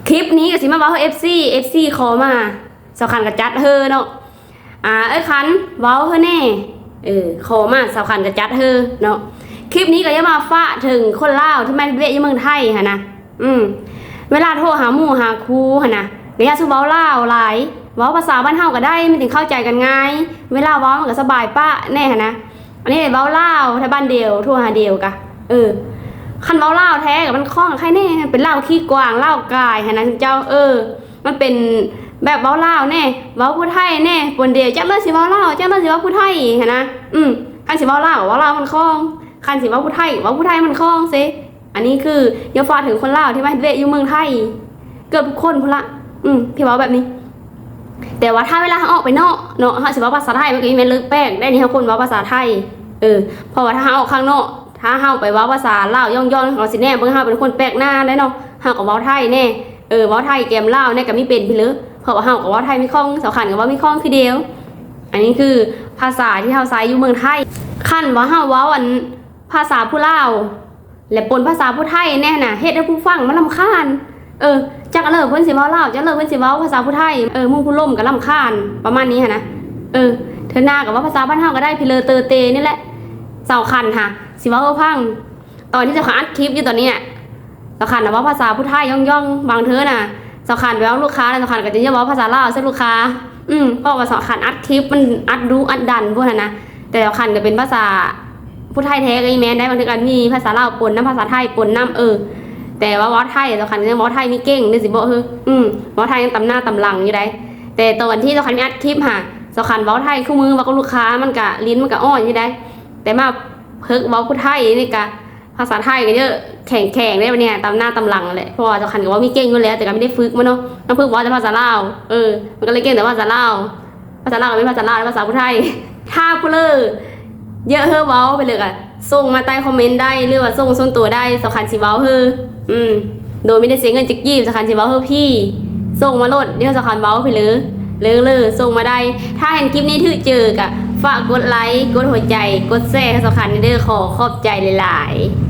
ຄລິບນີ້ກໍຊິມາເວົ້າໃຫ້ເອັຟຊີ ເອັຟຊີຂໍມາ ສາວຂັນກໍຈັດເຮີເນາະ. ອ່າ ເອີຍຂັນ ເວົ້າເຮີແດ່. ເອີ ຂໍມາ ສາວຂັນກໍຈັດເຮີເນາະ. ຄລິບນີ້ກໍຢາກມາຝາກເຖິງຄົນລາວທີ່ມາເຮັດວຽກຢູ່ເມືອງໄທຫັ້ນນະ. ອືມ ເວລາໂທຫາໝູ່ຫາຄູ່ຫັ້ນນະ ກໍຢ່າສູ່ເວົ້າລາວຫຼາຍ, ເວົ້າພາສາບ້ານເຮົາກໍໄດ້ ມັນຈຶ່ງເຂົ້າໃຈກັນງ່າຍ. ເວລາເວົ້າມັນກໍສະບາຍປາກແດ່ຫັ້ນນະ. ອັນນີ້ເວົ້າລາວແທ້ບ້ານດຽວ ໂທຫາດຽວກະ ເອີ ຄັນເວົ້າລາວແທ້ກໍມັນຄ່ອງໄຄແນ່ ເປັນລາວຂີ້ກວາງ ລາວກາຍຫັ້ນນະເຈົ້າ. ເອີ ມັນເປັນແບບເວົ້າລາວແນ່ ເວົ້າຜູ້ໄທແນ່ ປນດຽວ ຈັກເລີຍຊິເວົ້າລາວ ຈັກເລີຍຊິເວົ້າຜູ້ໄທຫັ້ນນະ. ອືມ ຄັນຊິເວົ້າລາວກໍເວົ້າລາວມັນຄ່ອງ ຄັນຊິເວົ້າຜູ້ໄທກໍເວົ້າຜູ້ໄທມັນຄ່ອງເຊ. ອັນນີ້ຄືຢາກຝາກເຖິງຄົນລາວທີ່ມາເຮັດວຽກຢູ່ເມືອງໄທ ເກືອບທຸກຄົນພຸ້ນລະ ອືມ ທີ່ເວົ້າແບບນີ້. ແຕ່ວ່າຖ້າເວລາເຮົາອອກໄປນອກເນາະ ເຮົາຊິເວົ້າພາສາໄທ ມັນກໍບໍ່ແມ່ນເລື່ອງແປກໄດ໋ ທີ່ເຮົາຄົນເວົ້າພາສາໄທ. ເອີ ເພາະວ່າຖ້າເຮົາອອກຂ້າງນອກ ຖ້າເຮົາໄປເວົ້າພາສາລາວ ຍ້ອງໆ ເຂົາຊິແນມເບິ່ງເຮົາເປັນຄົນແປກໜ້າໄດ໋ເນາະ. ເຮົາກໍເວົ້າໄທແນ່ ເອີ ເວົ້າໄທແກມລາວແນ່ກໍມີເປັນພີ້ເລີ. ເພາະວ່າເຮົາກໍເວົ້າໄທມີຄ່ອງ ສາວຂັນກໍເວົ້າມີຄ່ອງຄືດຽວ. ອັນນີ້ຄືພາສາທີ່ເຮົາໃຊ້ຢູ່ເມືອງໄທ. ຄັນວ່າເຮົາເວົ້າອັນ ພາສາຜູ້ລາວ ແລະ ປົນພາສາຜູ້ໄທແນ່ຫັ້ນນະ ເຮັດໃຫ້ຜູ້ຟັງມັນລຳຄານ. ເອີ ຈັກເລີເພິ່ນຊິເວົ້າລາວ ຈັກເລີເພິ່ນຊິເວົ້າພາສາຜູ້ໄທ ເອີ ໝູ່ຜູ້ລົມກໍລຳຄານ ປະມານນີ້ຫັ້ນນະ. ເອີ ເທື່ອໜ້າກໍເວົ້າພາສາບ້ານເຮົາກໍໄດ້ ພີເລີເຕີເຕນີ້ແຫຼະ. ສາວຂັນຫາ ຊິເວົ້າໃຫ້ຟັງ ຕອນທີ່ສາວຂັນອັດຄລິບຢູ່ຕອນນີ້ນະ ສາວຂັນນະເວົ້າພາສາຜູ້ໄທຢ່ອງໆ ບາງເທື່ອນະ ສາວຂັນໄປເວົ້າລູກຄ້ານະ ສາວຂັນກໍຈະເວົ້າພາສາລາວໃສ່ລູກຄ້າ. ອືມ ເພາະວ່າສາວຂັນອັດຄລິບ ມັນອັດດຸອັດດັນພຸ້ນຫັ້ນນະ. ແຕ່ສາວຂັນກໍເປັນພາສາຜູ້ໄທແທ້ກໍອີແມ່ນໄດ໋ ບາງເທື່ອກໍມີພາສາລາວປົນນຳ ພາສາໄທປົນນຳ. ເອີ ແຕ່ວ່າເວົ້າໄທ ສາວຂັນຍັງເວົ້າໄທມີເກັ່ງເດີ ຊິບອກເຮີ. ອືມ ເວົ້າໄທຍັງຕຳໜ້າຕຳຫຼັງຢູ່ໄດ໋. ແຕ່ຕອນທີ່ສາວຂັນມີອັດຄລິບຫາ ສາວຂັນເວົ້າໄທຄູ່ມື ເວົ້າກັບລູກຄ້າ ມັນກະ ລີ້ນມັນກະອ່ອນຢູ່ໄດ໋. ແຕ່ມາເພິກເວົ້າຜູ້ໄທນີ້ກະ ພາສາໄທກໍເຍາະ ແຂງໆ ເດ້ບັດນີ້ ຕຳໜ້າຕຳຫຼັງແຫຼະ. ເພາະວ່າສາວຂັນກໍເວົ້າມີເກັ່ງຢູ່ແລ້ວ ແຕ່ກໍມີໄດ້ຝຶກມາເນາະ. ມາຝຶກເວົ້າແຕ່ພາສາລາວ ເອີ ມັນກໍເລີຍເກັ່ງແຕ່ພາສາລາວ. ພາສາລາວກໍມີພາສາລາວ ແລະ ພາສາຜູ້ໄທ. ຖ້າຜູ້ເລີເຢາະເຮີເວົ້າໄປເລີຍ ກໍສົ່ງມາໃຕ້ຄອມເມັນໄດ້ ຫຼືວ່າສົ່ງສ່ວນຕົວໄດ້ ສາວຂັນຊິເວົ້າເຮີ. ອືມ ໂດຍບໍ່ໄດ້ເສຍເງິນຈັກກີບ ສາວຂັນຊິເວົ້າເຮີພີ້. ສົ່ງມາໂລດ ດຽວສາວຂັນເວົ້າພີ້ເລີ ເລີເລີ ສົ່ງມາໄດ້. ຖ້າເຫັນຄລິບນີ້ຖືກເຈີ ກໍຝາກກົດໄລ ກົດຫົວໃຈ ກົດແຊໃຫ້ສາວຂັນແດ່ເດີ. ຂໍຂອບໃຈຫຼາຍໆ.